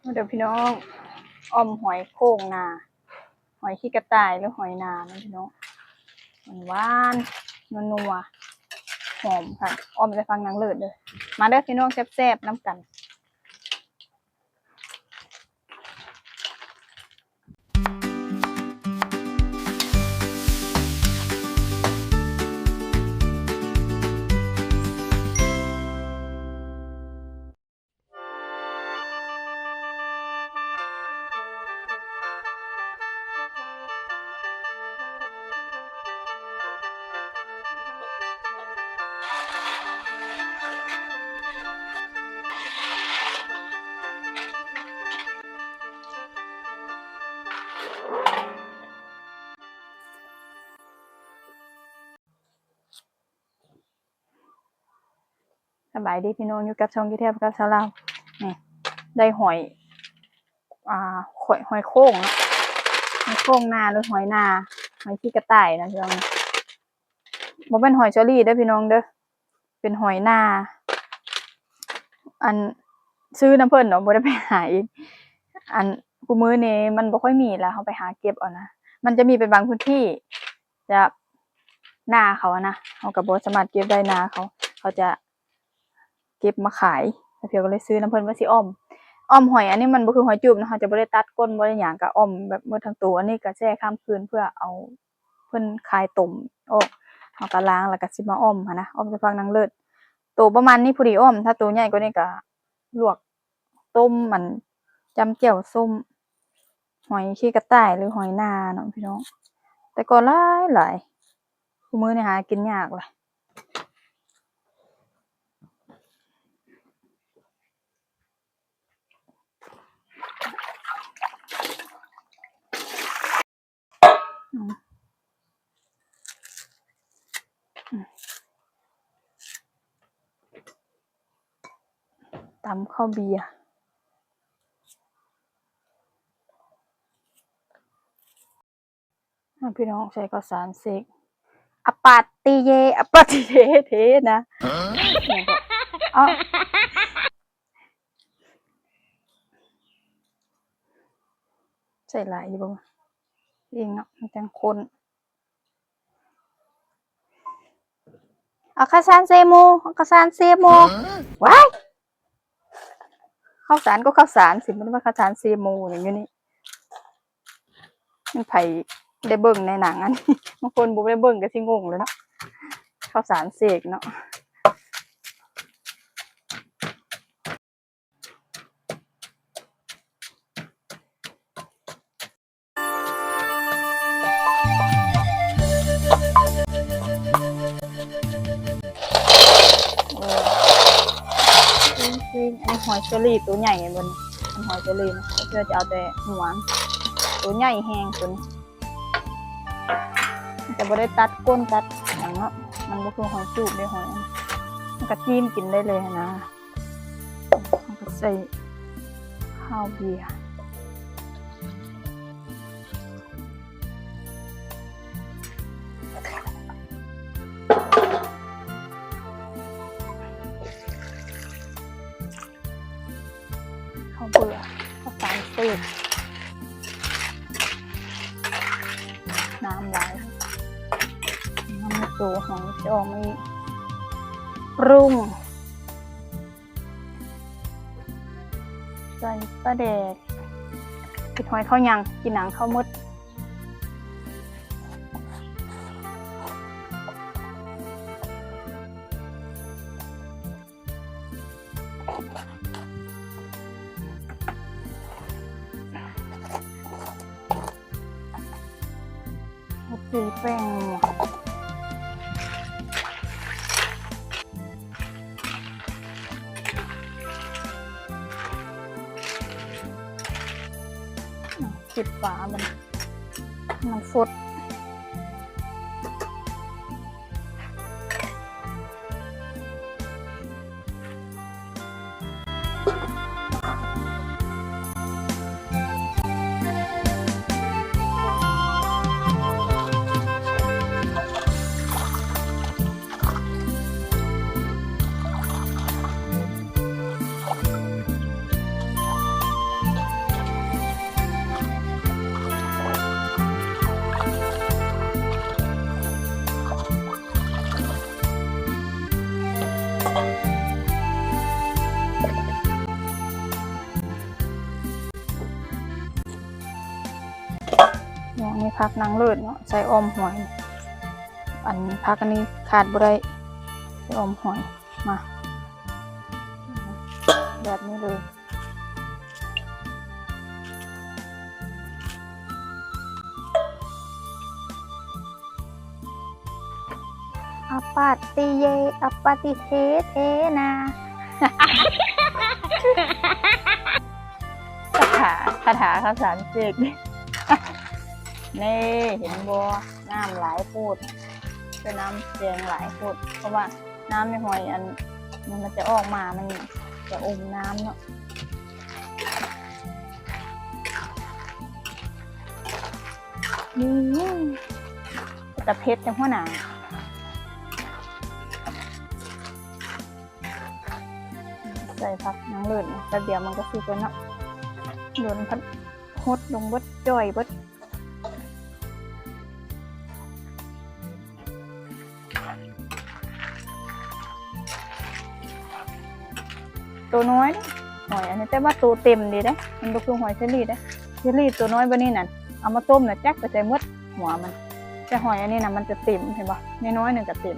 ມາເດີພີ່ນ້ອງ ອ່ອມຫອຍໂຂ່ງນາ ຫອຍຂີ້ກະຕ່າຍ ຫຼື ຫອຍນາເນາະພີ່ນ້ອງ ຫວານໆ ນົວໆ ຫອມຄັກ ອ່ອມໃສ່ຜັກນາງເລີດເດີ. ມາເດີພີ່ນ້ອງ ແຊບໆ ນຳກັນ. ສະບາຍດີພີ່ນ້ອງ ຢູ່ກັບຊ່ອງ ຢູທູບ ກັບສາວລາວ. ນີ້ ໄດ້ຫອຍ ອ່າ ຫອຍ ຫອຍໂຂ່ງເນາະ ຫອຍໂຂ່ງນາ ຫຼື ຫອຍນາ ຫອຍຂີ້ກະຕ່າຍນະພີ່ນ້ອງ. ບໍ່ແມ່ນຫອຍເຊີຣີເດີພີ່ນ້ອງເດີ ເປັນຫອຍນາ. ອັນ ຊື້ນຳເພິ່ນເນາະ ບໍ່ໄດ້ໄປຫາເອງ. ອັນ ຄູ່ມື້ນີ້ມັນບໍ່ຄ່ອຍມີແລ້ວ ເຮົາໄປຫາເກັບເອົານະ. ມັນຈະມີເປັນບາງພື້ນທີ່ ຈະ ນາເຂົານະ ເຮົາກໍບໍ່ສາມາດເກັບໄດ້ນາເຂົາ ເຂົາຈະເກັບມາຂາຍ. ສາວພຽວກໍເລີຍຊື້ນຳເພິ່ນວ່າຊິອ່ອມ ອ່ອມຫອຍ. ອັນນີ້ມັນບໍ່ຄືຫອຍຈູບເນາະ ເຮົາຈະບໍ່ໄດ້ຕັດກົ້ນ ບໍ່ໄດ້ຫຍັງ ກໍອ່ອມແບບໝົດທັງໂຕ. ອັນນີ້ກໍແຊ່ຄ້າງຄືນເພື່ອເອົາ ເພິ່ນຂາຍຕົ້ມອອກ ເຮົາກໍລ້າງ ແລ້ວກໍຊິມາອ່ອມຫັ້ນນະ ອ່ອມໃສ່ຜັກນາງເລີດ. ໂຕປະມານນີ້ພໍດີອ່ອມ ຖ້າໂຕໃຫຍ່ກວ່ານີ້ກໍລວກ ຕົ້ມ ອັນ ຈ້ຳແຈ່ວສົ້ມ ຫອຍຂີ້ກະຕ່າຍ ຫຼື ຫອຍນາເນາະພີ່ນ້ອງ. ແຕ່ກ່ອນຫຼາຍໆ ຄູ່ມື້ນີ້ຫາກິນຍາກລະ. ອືມ ອືມ ຕຳເຂົ້າເບຍ. ອ່າ ພີ່ນ້ອງ ໃສ່ເຂົ້າສານເສກ ອາປາຕິເຍ ອາປາຕິເຍເທນະ. ເອົາ ໃສ່ຫຼາຍຢູ່ບໍ່? ເອງເນາະ ມັນຈັ່ງຂຸ້ນ. ເອົາເຂົ້າສານເຊໂມ ເອົາເຂົ້າສານເຊໂມ. ຫາ? ວ້າຍ! ເຂົ້າສານກໍເຂົ້າສານຊິ ມັນວ່າເຂົ້າສານເຊໂມຫຍັງຢູ່ນີ້. ມັນໃຜໄດ້ເບິ່ງໃນໜັງອັນນີ້ ບາງຄົນບໍ່ໄດ້ເບິ່ງກໍຊິງົງແລ້ວເນາະ ເຂົ້າສານເສກເນາະ. ເອີ ຈິງໆ ອັນນີ້ຫອຍເຊີຣີໂຕໃຫຍ່ເບິ່ງ ອັນຫອຍເຊີຣີນະ ເພື່ອຈະເອົາແຕ່ຫົວ ໂຕໃຫຍ່ແຮງຕົວນີ້. ມັນຈະບໍ່ໄດ້ຕັດກົ້ນຕັດຫຍັງເນາະ ມັນບໍ່ຄືຫອຍຈູບເດ້ ຫອຍ ມັນກະຈີ້ມກິນໄດ້ເລີຍຫັ້ນນະ. ເຮົາກໍໃສ່ເຂົ້າເບຍ ເຂົ້າເບືອ ເຂົ້າສານເສກ ນ້ຳຫຼາຍ ນ້ຳໂຕຫອມຈອງນີ້ ປຸງ ໃສ່ປາແດກ ເຮັດຫອຍເຂົ້າຫຍັງ ກິນໜັງເຂົ້າໝົດ. ເອົາຕີແປ້ງ ປິດຝາມັນ ມັນຟົດ. ເ ມີຜັກນາງເລີດເນາະ ໃສ່ອ້ອມຫອຍ. ອັນຜັກອັນນີ້ຂາດບໍ່ໄດ້ ໃສ່ອ້ອມຫອຍ. ມາ ແບບນີ້ເລີຍ. ອະປາຕິເຍ ອະປາຕິເທເທນາ ຄາຖາ ຄາຖາຄຳສາມເສກ. ນີ້ ເຫັນບໍ່? ນ້ຳຫຼາຍໂພດ ເປັນນ້ຳແກງຫຼາຍໂພດ ເພາະວ່ານ້ຳໃນຫອຍອັນນີ້ມັນຈະອອກມາ ມັນຈະອົມນ້ຳເນາະ. ອືມ ເປັນຕາເຜັດແທ້ຫົວໜ້າ. ໃສ່ຜັກນາງເລີດ ແປັບດຽວມັນກໍສຸກແລ້ວເນາະ. ດົນພັດຫົດລົງເບິດ ຈ່ອຍເບິດ. ໂຕນ້ອຍເດ້ ຫອຍອັນນີ້ ແຕ່ວ່າໂຕເຕັມດີເດ້ ມັນບໍ່ຄືຫອຍເຊີຣີເດ້. ເຊີຣີໂຕນ້ອຍບາດນີ້ນັ້ນ ເອົາມາຕົ້ມນະ ຈັກໄປໃສໝົດຫົວມັນ. ແຕ່ຫອຍອັນນີ້ນະ ມັນຈະເຕັມ ເຫັນບໍ່? ນ້ອຍໆໜຶ່ງກໍເຕັມ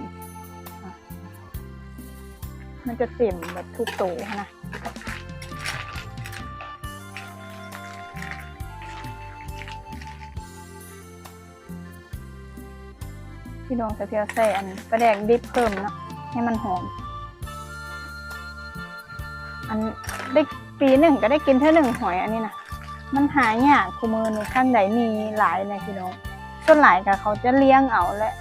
ມັນຈະເຕັມເບິດທຸກໂຕຫັ້ນນະ. ພີ່ນ້ອງ ສາວພຽວໃສ່ອັນປາແດກດິບເພີ່ມເນາະ ໃຫ້ມັນຫອມ. ອັນໄດ້ ປີໜຶ່ງກໍໄດ້ກິນເທື່ອໜຶ່ງຫອຍອັນນີ້ນະ. ມັນຫາຍາກ ຄູ່ມື້ນີ້ທາງໃດມີຫຼາຍແດ່ພີ່ນ້ອງ. ສ່ວນຫຼາຍກໍເຂົາຈະລ້ຽງເອົາແຫຼະ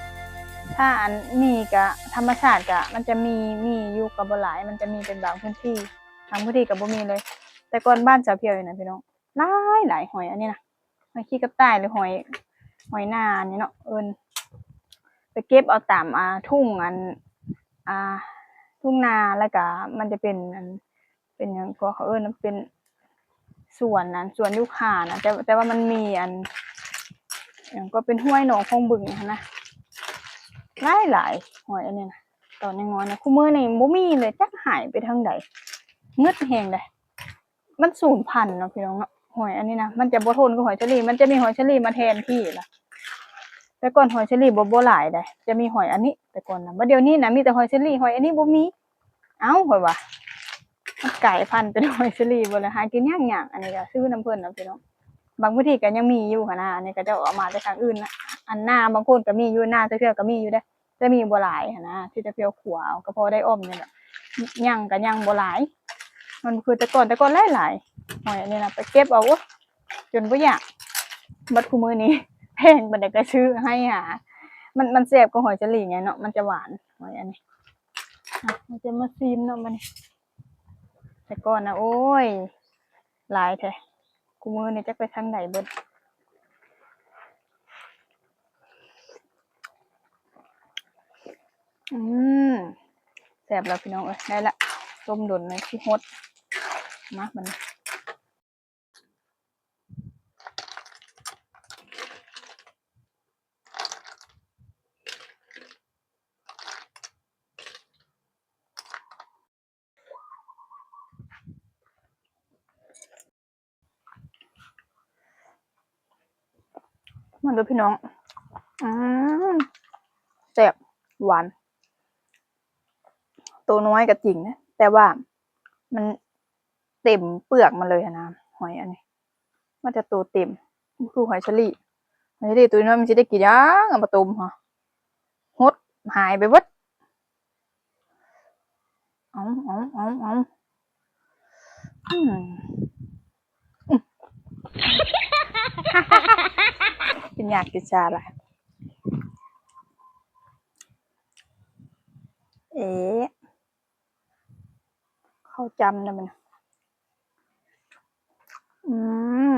ຖ້າອັນມີກໍທຳມະຊາດກໍມັນຈະມີ ມີຢູ່ກໍບໍ່ຫຼາຍ ມັນຈະມີເປັນບາງພື້ນທີ່ ບາງພື້ນທີ່ກໍບໍ່ມີເລີຍ. ແຕ່ກ່ອນບ້ານສາວພຽວນີ້ນະພີ່ນ້ອງ ຫຼາຍໆ ຫອຍອັນນີ້ນະ ຫອຍຂີ້ກັບຕ່າຍ ຫຼື ຫອຍ ຫອຍນານີ້ເນາະ ເອີ້ນ ໄປເກັບເອົາຕາມ ອ່າ ທົ່ງ ອັນ ອ່າ ທົ່ງນາ ແລ້ວກະມັນຈະເປັນ ອັນ ເປັນຫຍັງກໍເຂົາເອີ້ນ ເປັນສວນ ອັນ ສວນຢູຄານະ ແຕ່ ແຕ່ວ່າມັນມີ ອັນ ຫຍັງກໍເປັນຫ້ວຍໜອງຂອງບຶງຫັ້ນນະ ຫຼາຍໆ ຫອຍອັນນີ້ນະ ຕອນນ້ອຍໆນະ. ຄູ່ມື້ນີ້ບໍ່ມີເລີຍ ຈັກຫາຍໄປທາງໃດ ງຶດແຮງໃດ. ມັນສູນພັນເນາະພີ່ນ້ອງເນາະ ຫອຍອັນນີ້ນະ ມັນຈະບໍ່ທົນກັບຫອຍເຊີຣີ ມັນຈະມີຫອຍເຊີຣີມາແທນທີ່ລະ. ແຕ່ກ່ອນຫອຍເຊີຣີບໍ່ ບໍ່ຫຼາຍໃດ ຈະມີຫອຍອັນນີ້ ແຕ່ກ່ອນນະ. ບັດດຽວນີ້ນະ ມີແຕ່ຫອຍເຊີຣີ ຫອຍອັນນີ້ບໍ່ມີ. ເອົ້າ ຂ້ອຍວ່າ ມັນກາຍພັນເປັນຫອຍເຊີຣີເບິດລະ ຫາກິນຍາກໆ. ອັນນີ້ກະຊື້ນຳເພິ່ນນະພີ່ນ້ອງ ບາງພື້ນທີ່ກະຍັງມີຢູ່ຫັ້ນນະ. ອັນນີ້ເຂົາເຈົ້າເອົາມາແຕ່ທາງອື່ນນະ ອັນນາບາງຄົນກະມີຢູ່ ນາສາວພຽວກະມີຢູ່ເດ້. ຈະມີບໍ່ຫຼາຍຫັ້ນນະ ທີ່ສາວພຽວຂົ້ວເອົາ ກໍພໍໄດ້ອ່ອມນີ້ແຫຼະ ຍັງກໍຍັງບໍ່ຫຼາຍ ມັນບໍ່ຄືແຕ່ກ່ອນ ແຕ່ກ່ອນຫຼາຍໆ. ຫອຍອັນນີ້ນະ ໄປເກັບເອົາ ໂອ້ຍ ຈົນບໍ່ຢາກ. ບັດຄູ່ມື້ນີ້ແພງປານໃດກໍຊື້ໃຫ້ຫາ ມັນ ມັນແຊບກວ່າຫອຍສາລີໃຫຍ່ເນາະ ມັນຈະຫວານ ຫອຍອັນນີ້. ເຮົາຈະມາຊີມເນາະບັດນີ້ ແຕ່ກ່ອນນະ ໂອ້ຍ ຫຼາຍແທ້ ຄູ່ມື້ນີ້ຈັກໄປທາງໃດເບິດ. ອືມ ແຊບແລ້ວພີ່ນ້ອງເອີຍ ໄດ້ລະ ຕົ້ມດົນເລີຍ ຊິຫົດ ມາບັດນີ້. ມາເດີພີ່ນ້ອງ ອືມ ແຊບ ຫວານ ໂຕນ້ອຍກໍຈິງເດ້ ແຕ່ວ່າມັນເຕັມເປືອກມັນເລີຍຫັ້ນນະ ຫອຍອັນນີ້ ມັນຈະໂຕເຕັມ ບໍ່ຄືຫອຍສາລີ. ຫອຍສາລີໂຕນ້ອຍມັນຊິໄດ້ກິນຫຍັງ ເອົາມາຕົ້ມຫະ ຫົດຫາຍໄປເບິດ. ເອົາ ເອົາ ເອົາ ເອົາ ອືມ ກິນຍາກກິນຊາຫຼາຍ ເອ ເຂົ້າຈ້ຳນະມັນ ອືມ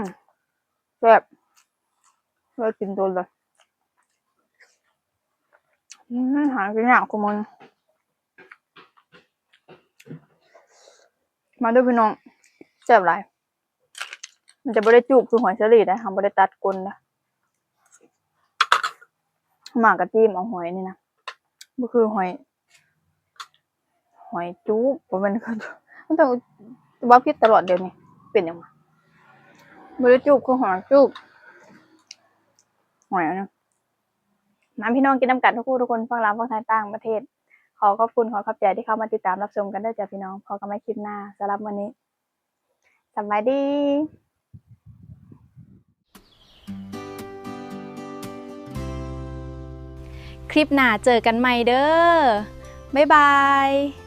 ແຊບ ເລີຍກິນໂດນເລີຍ ອືມ ຫາກິນຍາກກວ່າມື້ ມາເດີພີ່ນ້ອງ ແຊບຫຼາຍ. ມັນຈະບໍ່ໄດ້ຈູບຄືຫອຍສາລີໃດ ເຮົາບໍ່ໄດ້ຕັດກົ້ນນະ ມາກະຈີ້ມເອົາຫອຍນີ້ນະ ບໍ່ຄືຫອຍ ຫອຍຈູບ ບໍ່ແມ່ນ ມັນຕ້ອງເວົ້າຜິດຕະຫຼອດດຽວນີ້ ເປັນຫຍັງວະ ບໍ່ໄດ້ຈູບຄືຫອຍຈູບ. ມາພີ່ນ້ອງກິນນຳກັນທຸກຜູ້ທຸກຄົນ ຝັ່ງລາວ ຝັ່ງໄທ ຕ່າງປະເທດ. ຂໍຂອບຄຸນ ຂໍຂອບໃຈທີ່ເຂົ້າມາຕິດຕາມຮັບຊົມກັນເດີຈ້າພີ່ນ້ອງ. ພໍ້ກັນໃໝ່ຄລິບໜ້າ. ສຳລັບມື້ນີ້ ສະບາຍດີ. ຄລິບໜ້າເຈີກັນໃໝ່ເດີ. ບາຍບາຍ.